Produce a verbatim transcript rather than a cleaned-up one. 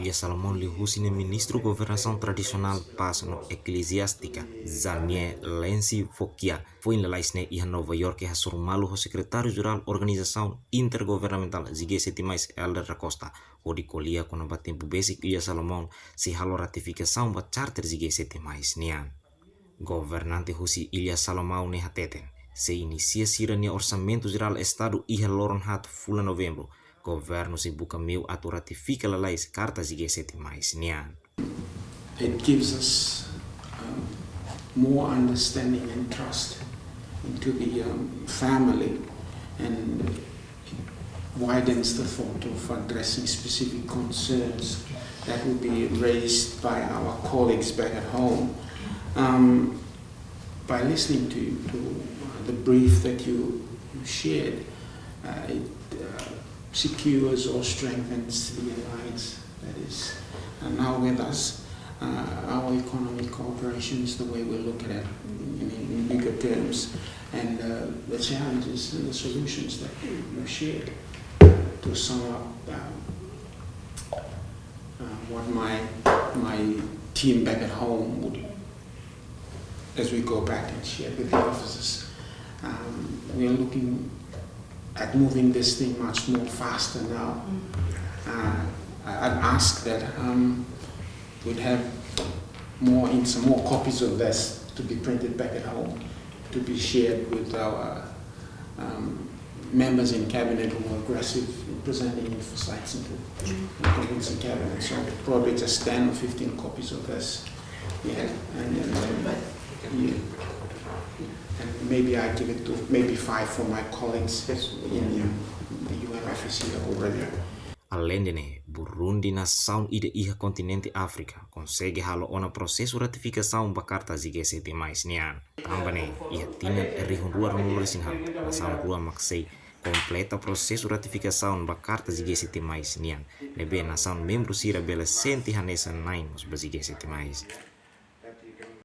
Iha Salomão liuhusi nia Ministru Governasaun Tradisionál, Pás no Ekleziástika, Zanie Lenci Fokia, foin lalais ne'e iha Nova York hasoru malu ho Sekretáriu Jerál Organizasaun Intergovernamentál G sete mais, Helder da Costa, hodi ko'alia kona-ba tempu besik Ilha Salomão sei halo ratifikasaun ba Charter G sete mais nian. Governante husi Ilha Salomão ne'e hateten, sei inisia sira-nia Orsamentu Jerál Estadu iha loron haat fulan Novembru, governu sei buka meiu atu ratifika lalais Karta G sete mais nian. It gives us, um, more understanding and trust into the, um, family, and widens the thought of addressing specific concerns that would be raised by our colleagues back at home. Um, by listening to, to, uh, the brief that you, you shared, uh, it, uh, secures or strengthens the alliance that is, uh, now with us, uh, our economic cooperation is the way we look at it in, in bigger terms, and, uh, the challenges and the solutions that you, you shared. To sum up, um, uh, what my, my team back at home would, as we go back and share with the officers, um, we are looking at moving this thing much more faster now. Uh, I, I'd ask that, um, we'd have more, in some more copies of this to be printed back at home, to be shared with our, um, members in cabinet who are aggressive in presenting it for sites into, in convincing cabinet. So probably just ten or fifteen copies of this. Yeah, and, and, yeah. And maybe I give it to maybe five for my colleagues in the U N office here already. Alende ne'e, Burundi, nasaun ida iha kontinente Áfrika, konsege halo ona prosesu ratifikasaun ba Karta G sete mais nian. Tanba ne'e, iha tinan rihun rua ruanulu-resin-haat, nasaun rua mak sei kompleta prosesu ratifikasaun ba Karta G sete mais nian, ne'ebé nasaun membru sira bele sente hanesan na'in mós ba G sete mais.